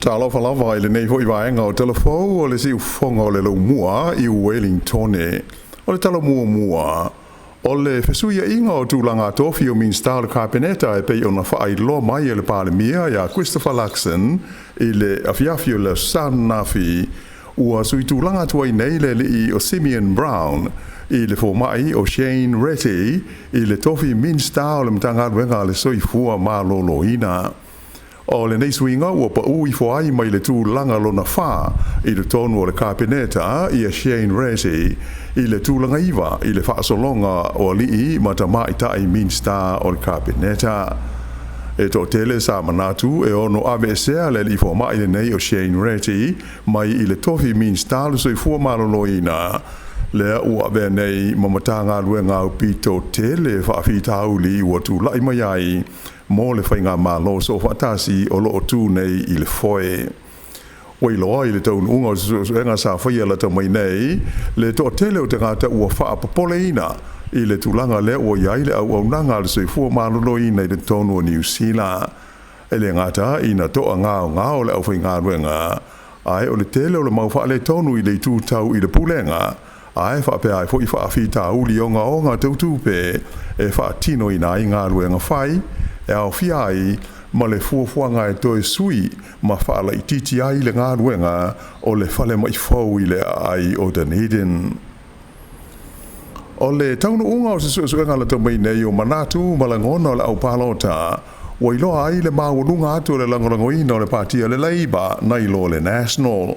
Talofa lava i lenei foi vaega o Talafou o le siufofoga o le laumua i Wellingtone. O le tala muamua, o le fesuiaiga o tulaga tofi o Minisita o le Kapeneta e pei ona faailoa mai e le Palemia ia Christopher Luxon i le afiafi o le aso Sa ananafi, ua sui tulaga atu ai nei le alii o Simeon Brown i le fomai o Shane Reti i le tofi Minisita o le Matagaluega a le Soifua Maloloina. O lenei suiga ua paʻu ifo ai mai le tulaga lona 4 i totonu o le Kapeneta ia Shane Reti i le tulaga 9 i le faasologa o alii ma tamaitai Minisita o le Kapeneta. E toatele sa manatu e ono aveesea le alii fomai lenei o Shane Reti mai i le tofi Minisita o le Soifua Maloloina, lea ua avea nei ma Matagaluega aupito tele faafitauli ua tulai mai ai mo le faigamalo soofaatasi o loo tu nei i le foe. Ua iloa i le taunuuga o se suesuega sa faia lata mai nei le toatele o tagata ua faapopoleina i le tulaga lea ua i ai le auaunaga a le soifua maloloina i totonu o Niu Sila. E le gata ina toagaogao le aufaigaluega, ae o le tele o le mau faaletonu i le itu tau i le pulega, ae faapea ai foi faafitauli ogaoga tau tupe e faatinoina ai galuega fai, e aofia ai ma le fuafuaga e toe sui ma faalaitiiti ai le galuega o le falemai fou i le aai o Dunedin. O le taunuuga o se suesuega lata mai nei o manatu ma lagona o le aupalota, ua iloa ai le maualuga atu o le lagolagoina o le patia le Labour nai lo le National.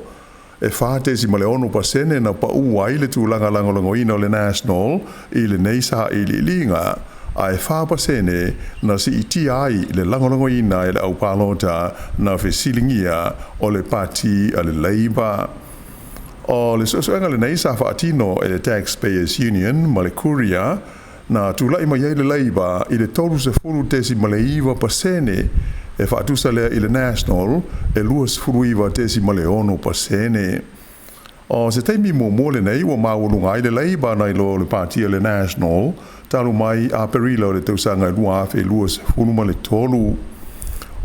E 4.6% na paʻu ai le tulaga lagolagoina o le National i lenei sailiiliga, ae 4% na siitia ai le lagolagoina e le aupalota na fesiligia o le pati a le Labour. O le suesuega lenei sa faatino e le Taxpayers Union ma le Courier, na tulai mai ai le Labour i le 30.9%, e faatusa lea i le National e 29.6%. O se taimi muamua lenei ua maualuga ai le Labour nai lo le patia le National talu mai Aperila o le tausaga 2023.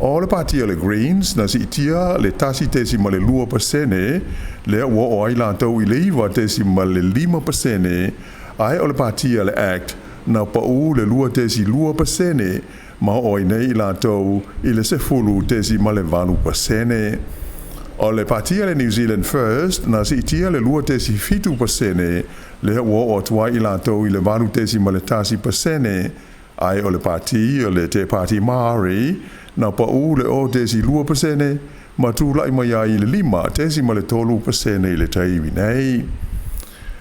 O le patia le Greens na siitia le 1.2%, lea ua oo ai latou i le 9.5%, ae o le patia le ACT na paʻu le 2.2% ma oo ai nei latou i le 10.8%. O le patia le New Zealand First na siitia le 2.7%, lea ua oo atu ai i latou i le 8.1%, ae o le pati o le Te Pāti Māori na paʻu le 0.2% ma tulai mai ai i le 5.3% i le taimi nei.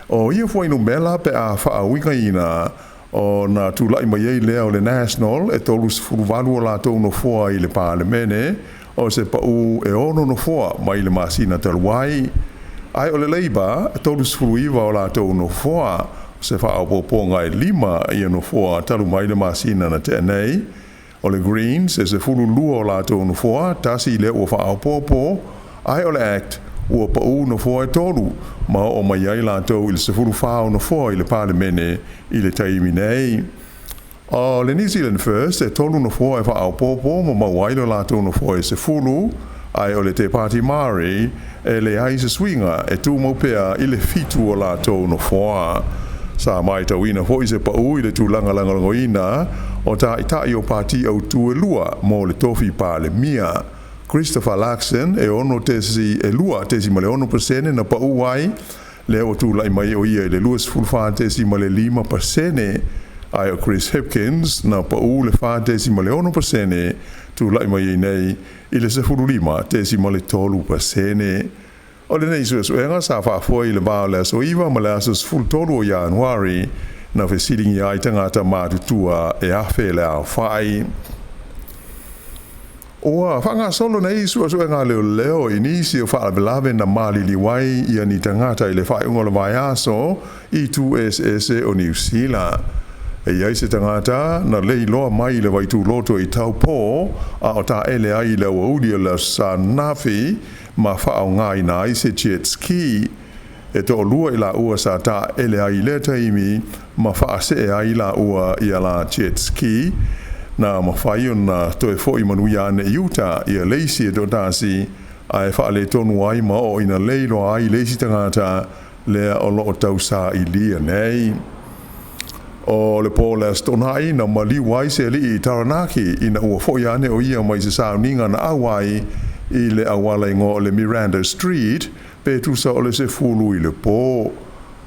O ia fuainumera pe a faauigaina o na tulai mai ai lea o le National e 38 o latou nofoa i le Palemene, o se paʻu e 6 nofoa mai le masina talu ai. Ae o le Labour e 39 o latou nofoa, se faaopoopoga e 5 ia nofoa talu mai le masina na tea nei. O le Greens e 12 o latou nofoa, 1 lea ua faaopoopo, ae o le ACT ua paʻu nofoa e 3 ma oo mai ai latou i le 14 o nofoa i le Palemene i le taimi nei. O le New Zealand First e 3 nofoa e faaopoopo ma maua ai le latou nofoa e 10, ae o le Te Pāti Māori e leai se suiga, e tumau pea i le 7 o latou nofoa. Sa matauina foi se paʻu i le tulaga lagolagoina o taitai o pati autū e lua mo le tofi Palemia. Christopher Luxon e ono tesi e 2.6% na paʻu ai, lea ua tulai mai o ia i le 24.5%, ae o Chris Hipkins na paʻu le 4.6%, tulai mai ai nei i le 15.3%. O lenei suesuega sa faafoe i le va o le aso 9 ma le aso 13 o Ianuari, na fesiligia ai tagata matutua e 1,000 le aofai. Ua faagasolo nei suesuega leoleo i nisi o faalavelave na maliliu ai ia ni tagata i le faaiuga o le vaiaso i itu eseese o Niu Sila. E i ai se tagata na leiloa mai i le vaituloto i Taupō a o taele ai i le aoauli o le aso Sa ananafi ma faaaogaina ai se jet ski. E toalua i laua sa taele ai i lea taimi ma faasee ai laua i la jet ski, na mafai ona toe fo'i manuia ane i uta ia le isi e toatasi Ae faaletonu ai ma oo ina le iloa ai le isi tagata lea o lo o tausailia nei. O le po o le Aso Toonai na maliu ai se alii i Taranaki ina ua foi ane o ia mai se sauniga na auai i le auala igoa o le Miranda Street pe tusa o le 10 i le po.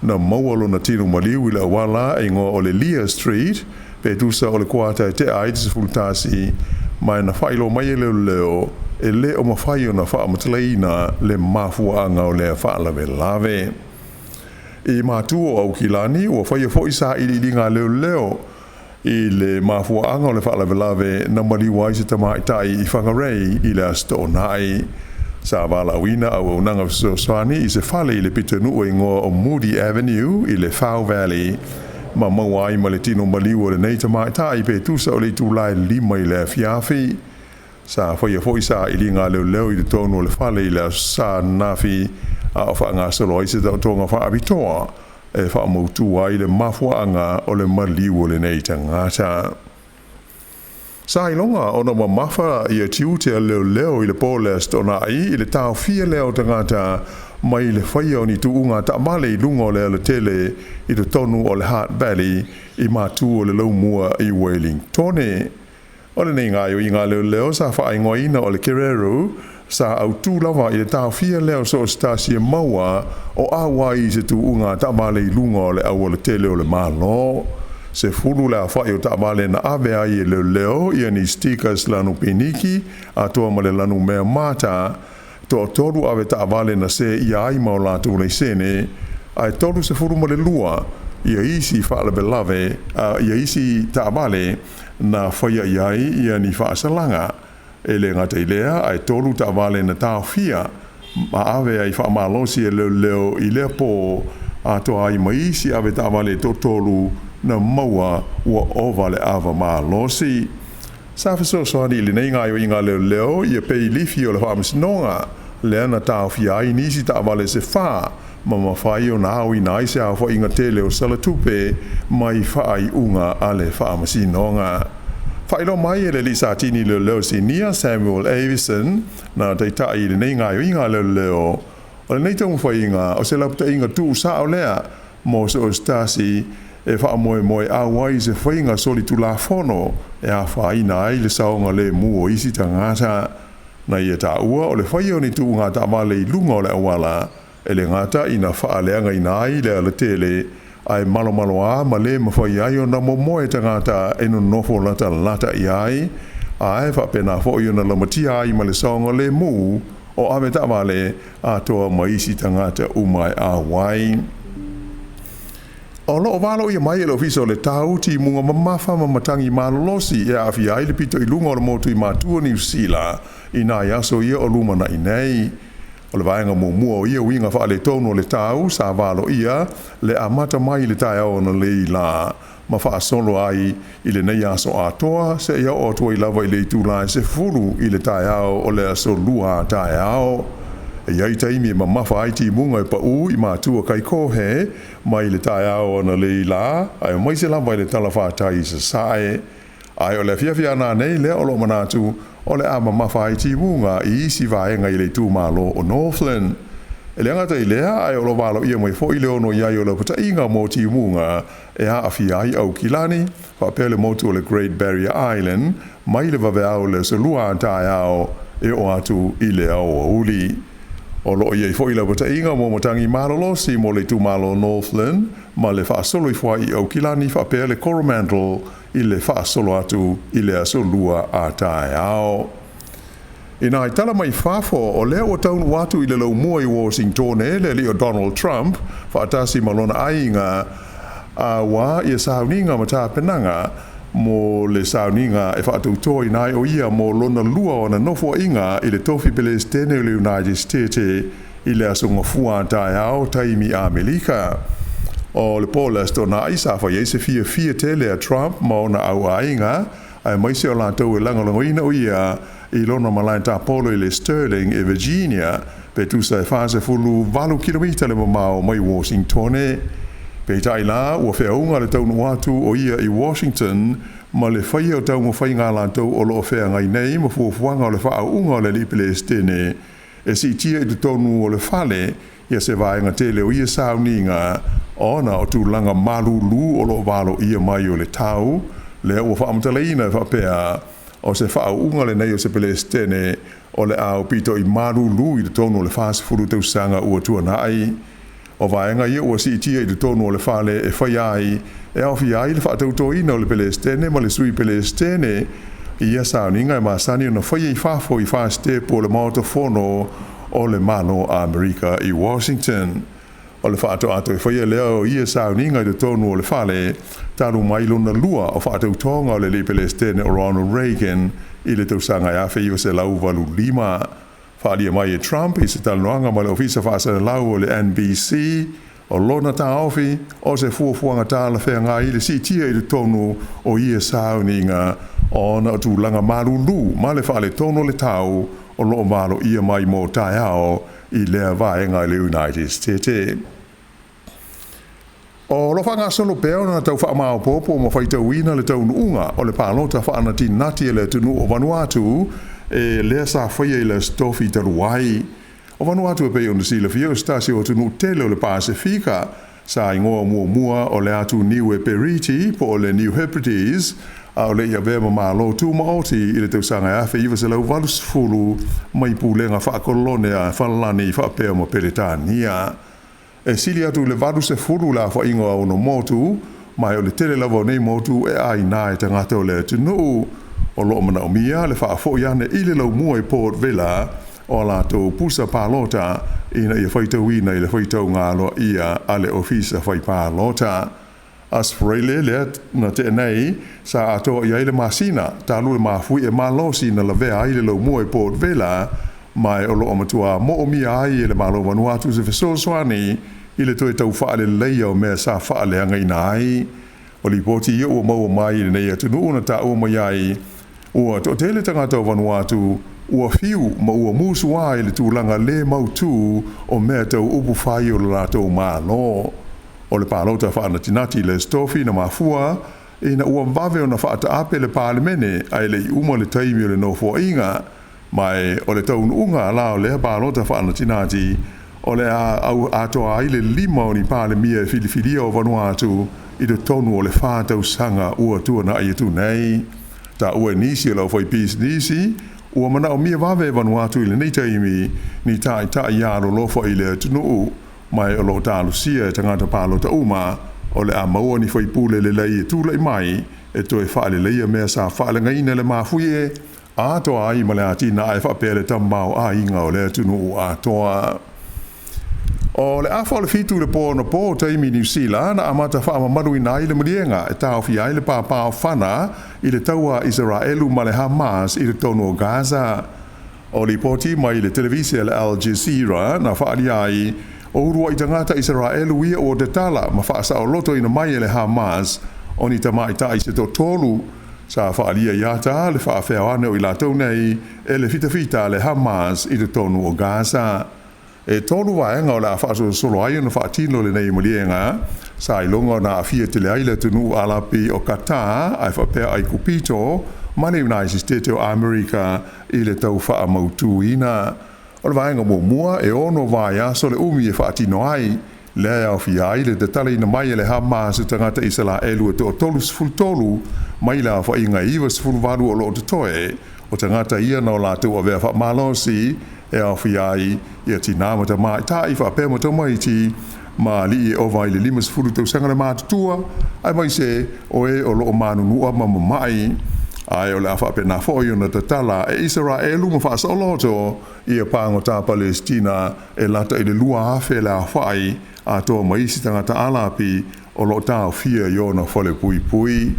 Na maua lona tino maliu i le auala e igoa o le Lear Street pe tusa o le kuata e tea ai le 11, ma na faailoa mai e leoleo e le o mafai ona faamatalaina le mafuaaga o lea faalavelave. I Matu o Aukilani, ua faia foi sailiiliga a leoleo i le mafuaaga o le faalavelave na maliu ai se tamaitai i Whangarei i le Aso Toonai. Sa valaauina auaunaga fesoasoani i se fale i le pitonuu e igoa o Moody Avenue i le Whau Valley ma maua ai ma le tino maliu o lenei tamaitai pe tusa o le itula e 5 i le afiafi. Sa faia foi sailiga a leoleo i totonu o le fale i le aso Sa ananafi a o faagasolo ai se taotoga faapitoa e faamautu ai le mafuaaga o le maliu o lenei tagata. Sa iloga ona mamafa ia tiute a leoleo i le po o le Aso Toonai i le taofia lea o tagata mai le faia o ni tuuga taavale i luga o le alatele i totonu o le Hutt Valley i matu o le Laumua i Wellingtone. O lenei gaoioiga a leoleo sa faaigoaina o le Kereru, sa autu lava i le taofia lea o so o se tasi e maua o auai i se tuuga taavale i luga o le aualatele o le Malo. 10 le aofai o taavale na ave ai e leoleo ia ni stickers lanu piniki atoa ma le lanu mea mata, 3 ave taavale na seia ai ma o latou laisene, ae 32 ia isi faalavelave ia isi taavale na faia i ai ia ni faasalaga. E le gata i lea, ae 3 taavale na taofia ma ave ai faamalosi e leoleo i lea po, atoa ai ma isi ave taavale e 3 na maua ua ova le ava malosi. Sa fesoasoani i lenei gaoioiga a leoleo ia peilifi o le faamasinoga lea na taofia ai nisi taavale se 4 ma mafai ona aoina ai se aofaiga tele o salatupe mai faaiuga a le faamasinoga. Faailoa mai e le alii satini leoleo sinia Samuel Avison na taitai i lenei gaoioiga a leoleo, o lenei taumafaiga o se lapataiga tuusao lea mo so o se tasi e faamoemoe auai i se faiga solitulafono e afaina ai le saogalemu o isi tagata. Na ia taua o le faia o ni tuuga taavale i luga o le auala e le gata ina faaleagaina ai le alatele, ae malomaloa ma le mafai ai ona momoe tagata e nonofo latalata i ai, ae faapena foi ona lamatia ai ma le saogalemu o ave taavale atoa ma isi tagata uma e auai. O lo o valoia mai e le Ofisa o le Tau timuga mamafa ma matagi malolosi e aafia ai le pito i luga o le motu i Matua Niu Sila i nai aso ia o lumanai nei. O le vaega muamua o ia uiga faaletonu o le tau sa valoia le amata mai i le taeao analeila la ma faasolo ai i lenei aso atoa seia oo atu ai lava i le itula e 10 i le taeao o le aso Lua a taeao. E i ai taimi e mamafa ai timuga e pau i matua Kaikohe mai le taeao analeila aemaise lava i le talafatai i Sasae. Ae o le afiafi a nanei lea o lo o manatu o le a mamafa ai timuga i isi vaega i le itumalo o Northland. E le gata i lea, ae o lo o valoia mai foi le ono i ai o lapataiga mo timuga e aafia ai Aukilani, faapea le motu o le Great Barrier Island, mai le vaveao o le aso Lua a taeao e oo atu i le aoauli. O lo o i ai foi lapataiga mo matagi malolosi mo le itumalo o Northland ma le faasolo ifo ai i Aukilani faapea le Coromandel i le faasolo atu i le aso Lua a taeao. I nai tala mai fafo, o lea ua taunuu atu i le laumua i Washingtone le alii o Donald Trump faatasi ma lona aiga, a ua ia sauniga ma tapenaga mo le sauniga e faatautoina ai o ia mo lona lua o ana nofoaiga i le tofi Pelesitene o le United States i le aso Gafua a taeao taimi Amelika. O le po o le Aso Toonai sa fai ai se fiafia tele a Trump ma ona auaiga, aemaise o latou e lagolagoina o ia i lona malae tapolo i le Sterling i Virginia, pe tusa e 48 kilomita le mamao mai Washingtone. Peitai la, ua feauga le taunuu atu o ia i Washington ma le faia o taumafaiga a latou o lo o feagai nei ma fuafuaga o le faaauuga o le alii Pelesitene. e siitia i totonu o le fale ia se vaega tele o ia sauniga ona o tulaga malūlū o loo valoia mai o le tau lea ua faamatalaina e faapea o se faauuga lenei o se Pelesitene o le aupito i malūlū i totonu o le 40 tausaga ua tuanai. O vaega ia ua siitia i totonu o le fale e faia ai e aofia ai le faatautoina o le Pelesitene ma le Sui Pelesitene i ia sauniga e masani ona faia i fafo i fasitepu o le Maota Fono o le Malo Amerika i Washington. O le faatoato e faia lea o ia sauniga i totonu o le fale talu mai lona lua o faatautoga o le alii Pelesitene o Ronald Reagan i le tausaga e 1985. Faaalia mai e Trump i se talanoaga ma le Ofisa Faasalalau o le NBC o lona taofi o se fuafuaga talafeagai i le siitia i totonu o ia sauniga ona o tulaga malūlū ma le faaletonu o le tau o loo valoia mai mo taeao i lea vaega i le United States. O lo faagasolo pea ona tau faamaopoopo ma faitauina le taunuuga o le palota faanatinati e le atunuu o Vanuatu e lea sa faia i le Aso Tofi talu ai. O Vanuatu e pei ona silafia o se tasi o atunuu tele o le Pasefika sa igoa muamua o le atu Niue Periti po o le New Hebrides a o le i avea ma Malo Tumaoti i le tausaga e 1980 mai pulega faakolone a Falelani faapea ma Peretania. E sili atu i le 80 le aofaiga o ona motu, ma o le tele lava o nei motu e aiga e tagata o le atunuu. O loo manaomia le faafoi ane i le laumua i Port Vila o a latou pusa palota ina ia faitauina i le faitauga aloaia a le Ofisa Fai Palota. Aso Faraile lea na tea nei sa atoa i ai le masina talu le mafuie malosi na lavea ai le laumua i Port Vila, ma o loo matua moomia ai e le Malo Vanuatu se fesoasoani i le toe tau faaleleia o mea sa faaleagaina ai. O lipoti ia ua maua mai i lenei atunuu na taua mai ai ua toatele tagata o Vanuatu ua fiu ma ua musuā i le tulaga le mautū o mea tau upu fai o le latou Malo. O le palota faanatinati i le Aso Tofi na mafua ina ua vave ona faataape le Palemene ae le i uma le taimi o le nofoaiga, ma o le taunuuga la o lea palota faanatinati o le a au atoa ai le 5 o ni Palemia e filifilia o Vanuatu i totonu o le 4 tausaga ua tuanai atu nei. Taua e nisi o le aufaipisinisi ua manaomia vave e Vanuatu i lenei taimi ni taitai alolofa i le atunuu, ma o loo talosia e tagata palota uma o le a maua ni faipule lelei e tulai mai e toe faaleleia mea sa faaleagaina e le mafuie atoa ai ma le atinae faapea le tamaoaiga o le atunuu atoa. O le 6:30 i le po anapo taimi Niu Sila na amata faamamaluina ai le maliega e taofia ai le papaofana i le taua a Isaraelu ma le Hamas i totonu o Gaza. O lipoti mai le televise a le Al Jazeera na faaalia ai o uluai tagata Isaraelu ia ua tatala ma faasaolotoina mai e le Hamas o ni tamaitai se toatolu. Sa faaalia i ata le faafeao ane o i latou nei e le fitafita a le Hamas i totonu o Gaza. E 3 vaega o le a faasolosolo ai ona faatino lenei maliega sa iloga ona aafia tele ai le atunuu Alapi o Qatar ae faapea Aikupito ma le United States o Amerika i le tau faamautuina. O le vaega muamua e 6 vaiaso le umi e faatino ai, lea e aofia ai le tatalaina mai e le Hamas o tagata Isalaelu e toa-33 mai le aofaiga e 98 o loo totoe o tagata ia na o latou avea faamalosi e aofia ai ia tinā ma tamaitai faapea ma tamaiti ma alii e ova i le 50 tausaga le matutua aemaise o e o loo manunua ma mamai. Ae o le a faapena foi ona tatala e Isaraelu ma faasaoloto ia pagota Palesitina e lata i le 2,000 le aofai atoa ma isi tagata Alapi o loo taofia i ona falepuipui.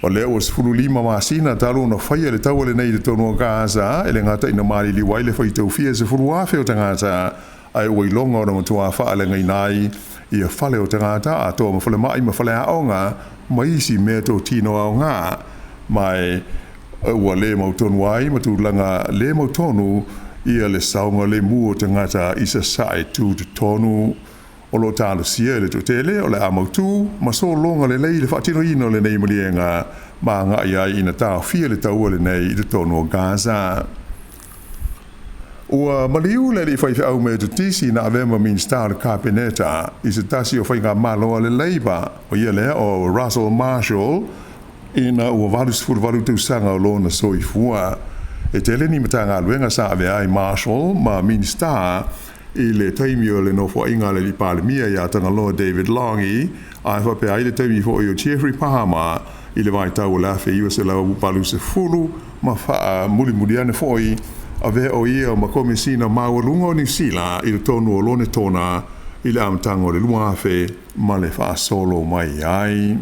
O lea ua 15 masina talu ona faia le taua lenei i totonu o Gaza e le gata ina maliliu ai le faitaufia 10,000 o tagata ae ua iloga ona matua faaleagaina ai ia fale o tagata atoa ma falemai ma faleaoga ma isi mea totino aoga, ma ua le mautonu ai ma tulaga le mautonu ia le saogalemu o tagata i sasae tutotonu. O loo talosia e le toatele o le a mautū ma sologa lelei le faatinoina o lenei maliega ma agai ai ina taofia le taua lenei i totonu o Gaza. Ua maliu le alii faifeau Metotisi na avea ma Minisita o le Kapeneta i se tasi o faigamalo a le Labour, o ia lea o Russell Marshall, ina ua 88 tausaga o lona soifua. E tele ni Matagaluega sa avea ai Marshall ma Minisita i le taimi o le nofoaiga a le alii Palemia ia Tagaloa David Langi, ae faapea ai le taimi foi o Geoffrey Palmer i le vaitau o le 1980 ma faamulimuli ane foi, avea o ia ma Komesina Maualuga o Niu Sila i totonu o Lonetona i le amataga o le 2000 ma le faasolo mai ai.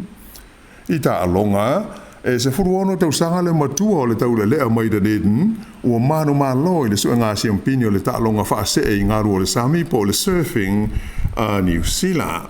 I taaloga, e 16 tausaga le matua o le taulelea mai Dunedin ua manumalo i le suega siampini o le taaloga faasee i galu o le sami po o le surfing a Niu Sila.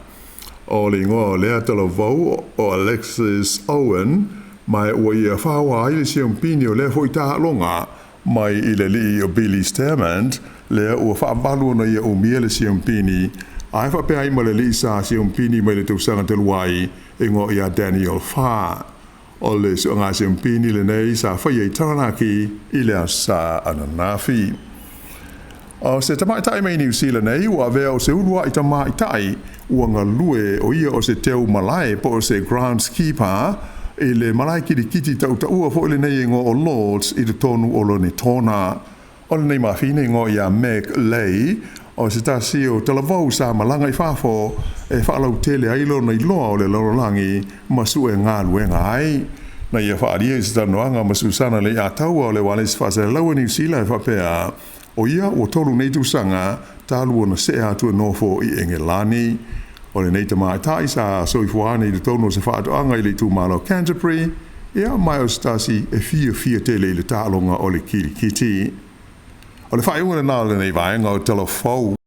O le igoa o lea talavou o Alexis Owen, ma ua ia faoa ai le siampini o lea foi taaloga mai i le alii o Billy Stairmand, lea ua faavalu ona ia umia le siampini, ae faapea ai ma le alii sa siampini mai le tausaga talu ai e igoa ia Daniel Farr. O le suega siampini lenei sa faia i Taranaki i le aso Sa ananafi. O se tamaitai mai Niu Sila nei ua avea o se uluai tamaitai ua galue o ia o se teu malae po o se groundskeeper i le malae kilikiti tautaua foi lenei e igoa o Lords i totonu o Lonetona. O lenei mafine e igoa ia Meg Lay, o se tasi o talavou sa malaga i fafo e faalautele ai lona iloa o le lalolagi ma sue galuega ai. Na ia faaalia i se talanoaga ma Susana Leiataua o le ualesi faasalalau a Niu Sila e faapea, o ia ua 3 nei tausaga talu ona see atu e nofo i Engelani. O lenei tamaitai sa soifua ane i totonu o se faatoaga i le itumalo Canterbury, ia ma o se tasi e fiafia tele i le taaloga o le kilikiti. O le faaiuga lena o lenei vaega o Tala Fou.